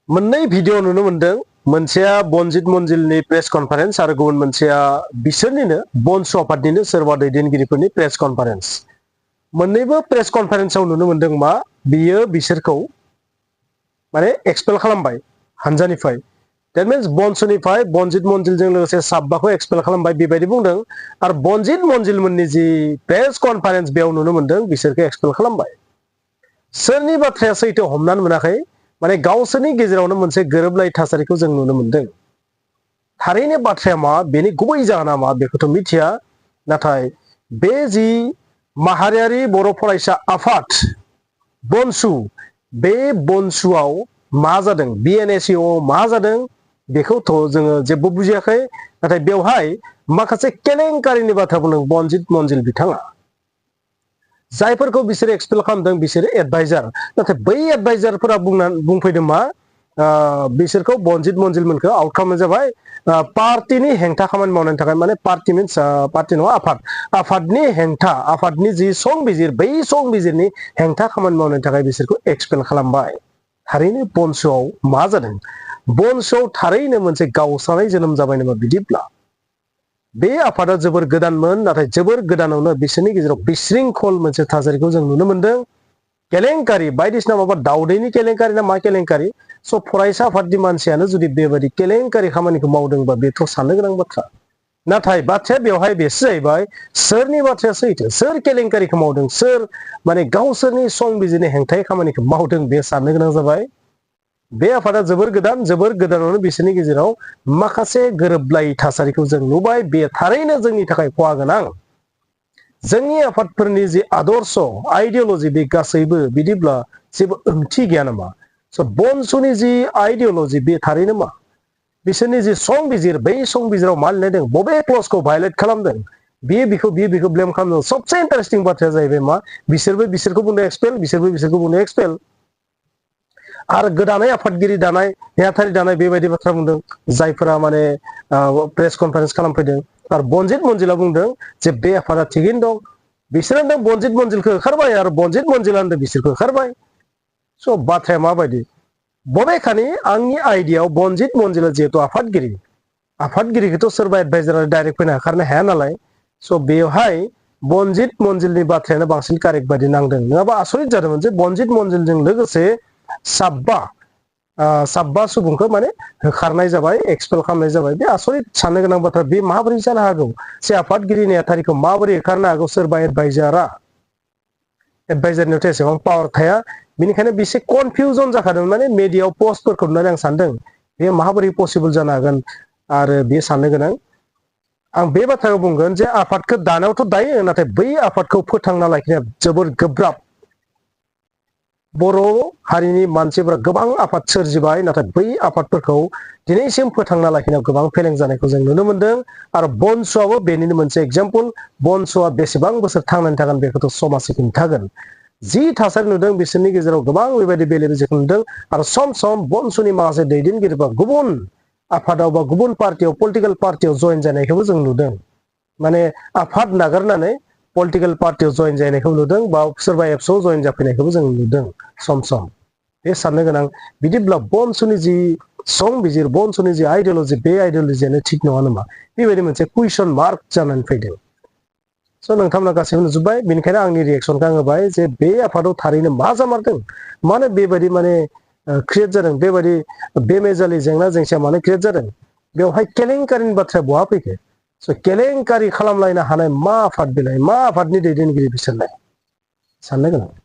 मोननै भिडिअ नुनो मोनदों मोनसेया बनजित मनजिलनि प्रेस कनफारेन्स आरो गुबुन मोनसेया बिसोरनिनो बनसु आफादनिनो सोरबा दैदेनगिरिफोरनि प्रेस कनफारेन्स मोननैबो प्रेस कनफारेन्सआव नुनो मोनदों मा बियो बिसोरखौ माने एक्सपेल खालामबाय हानजानिफ्राय दैट मिन्स बनसुनिफ्राय बनजित मनजिलजों लोगोसे साब्बाखौ एक्सपेल खालामबाय बेबायदि बुंदों आरो बनजित मनजिलमोननि जि प्रेस कनफारेन्स बेयाव नुनो मोनदों बिसोरखौ एक्सपेल खालामबाय सोरनि बाथ्राया सैथो हमनानै मोनाखै माने गावसोरनि गेजेरावनो मोनसे गोरोबलायै थासारिखौ जों नुनो मोनदों थारैनो बाथ्राया मा बेनि गुबै जाहोना मा बेखौथ' मिथिया नाथाय बे जि माहारियारि बर' फरायसा आफाद बनसु बे बनसुआव मा जादों BNSU मा जादों बेखौथ' जोङो जेबो बुजियाखै नाथाय बेवहाय माखासे केलेंकारिनि बाथ्रा बुंदों बनजित मनजिल बिथाङा जायफोरखौ बिसोर एक्सपेल खालामदों बिसोरो एडभाइजार नाथाय बै एडभाइजारफोरा बुंफैदों मा बिसोरखौ बनजित मनजिलमोनखौ आउट खालामनाय जाबाय पार्टीनि हेंथा खामानि मावनायनि थाखाय माने पार्टी मिन्स पार्टी नङा आफादनि हेंथा आफादनि जि संबिजिर बै संबिजिरनि हेंथा खामानि मावनायनि थाखाय बिसोरखौ एक्सपेल खालामबाय थारैनो बनसुआव मा जादों बनसुआव थारैनो मोनसे गावस्रानाय जोनोम जाबाय नामा बिदिब्ला बे आफादा जोबोर गोदानमोन नाथाय जोबोर गोदानावनो बिसोरनि गेजेराव बिशृंखल मोनसे थासारिखौ जों नुनो मोनदों केलेंकारि बायदिसिना माबा दावदैनि केलेंकारि ना मा केलेंकारि स' फरायसा आफादनि मानसियानो जुदि बेबायदि केलेंकारि खामानिखौ मावदोंबा बेथ' साननो गोनां बाथ्रा नाथाय बाथ्राया बेवहाय बेसो जाहैबाय सोरनि बाथ्राया सैथो सोर केलेंकारिखौ मावदों सोर माने गावसोरनि संबिजिरनि हेंथायै खामानिखौ मावदों बे साननो गोनां जाबाय बे आफादा जोबोर गोदानावनो बिसोरनि गेजेराव माखासे गोरोबलायै थासारिखौ जों नुबाय बे थारैनो जोंनि थाखाय खहा गोनां जोंनि आफादफोरनि जि आदर्श आइडिअलजि बे गासैबो बिदिब्ला जेबो ओंथि गैया नामा स' बनसुनि जि आइडिअलजि बे थारैनो मा बिसोरनि जि संबिजिर बै संबिजिराव मा लिरदों बबे क्लजखौ भायलेट खालामदों बियो बिखौ ब्लेम खालामदों सबसे इन्टारेस्टिं बाथ्राया जाहैबाय मा बिसोरबो बिसोरखौ बुंदों एक्सपेल बिसोरबो बिसोरखौ बुंदों एक्सपेल आरो गोदानै आफादगिरि दानाय नेहाथारि दानाय बेबायदि बाथ्रा बुंदों जायफोरा माने प्रेस कनफारेन्स खालामफैदों आरो बनजित मनजिला बुंदों जे बे आफादा थिगैनो दं बिसोरो होनदों बनजित मनजिलखौ होखारबाय आरो बनजित मनजिला होनदों बिसोरखौ होखारबाय स' बाथ्राया माबायदि बबेखानि आंनि आइडियाव बनजित मनजिला जिहेतु आफादगिरिखौथ' सोरबा एडभाइजारा डाइरेक्ट फैना होखारनो हाया नालाय स' बेवहाय बनजित मनजिलनि बाथ्रायानो बांसिन कारेक्ट बायदि नांदों नङाबा आसरित जादोंमोन जे बनजित मनजिलजों लोगोसे साब्बा सुबुंखौ माने होखारनाय जाबाय एक्सपेल खालामनाय जाबाय बे आसरित साननो गोनां बाथ्रा बे माबोरै जानो हागौ से आफादगिरि नेहाथारिखौ माबोरै होखारनो हागौ सोरबा एडभाइजारनियावथ' एसेबां पावार थाया बेनिखायनो बेसे कनफिउजन जाखादों माने मिडियायाव पस्टफोरखौ नुनानै आं सानदों बे माबोरै पसिबल जानो हागोन आरो बे साननो गोनां आं बे बाथ्राखौ बुंगोन जे आफादखौ दानायावथ' दायो नाथाय बै आफादखौ फोथांना लाखिनाया जोबोर गोब्राब बर' हारिनि मानसिफोरा गोबां आफाद सोरजिबाय नाथाय बै आफादफोरखौ दिनैसिम फोथांना लाखिनायाव गोबां फेलें जानायखौ जों नुनो मोनदों आरो बनसुआबो बेनिनो मोनसे एग्जाम्पल बनसुआ बेसेबां बोसोर थांनानै थागोन बेखौथ' समाजै खिन्थागोन जि थासारि नुदों बिसोरनि गेजेराव गोबां बेबायदि बेले बेजेखौ नुदों आरो सम बनसुनि माखासे दैदेनगिरिफोरा गुबुन आफादाव बा गुबुन पार्टियाव पलिटिकेल पार्टियाव जइन जानायखौबो जों नुदों माने आफाद नागारनानै पलिटिकेल पार्टियाव जइन जानायखौ नुदों बा सोरबा एबसुआव जइन जाफैनायखौबो जों नुदों सम बे साननो गोनां बिदिब्ला बनसुनि जि संबिजिर बनसुनि जि आइडिअलजि बे आइडिअलजियानो थिग नङा नामा बेबायदि मोनसे कुइसन मार्क जानानै फैदों स' नोंथांमोना गासैबो नुजोब्बाय बेनिखायनो आंनि रिएक्सनखौ आं होबाय जे बे आफादाव थारैनो मा जामारदों मानो बेबायदि माने क्रिएट जादों बेबायदि बेमेजालि जेंना जेंसिया मानो क्रिएट जादों बेवहाय केलेंकारिनि बाथ्राया बहा फैखो स' केलेंकारि खालामलायनो हानाय मा आफाद बेलाय मा आफादनि दैदेनगिरि बिसोरलाय साननो गोनां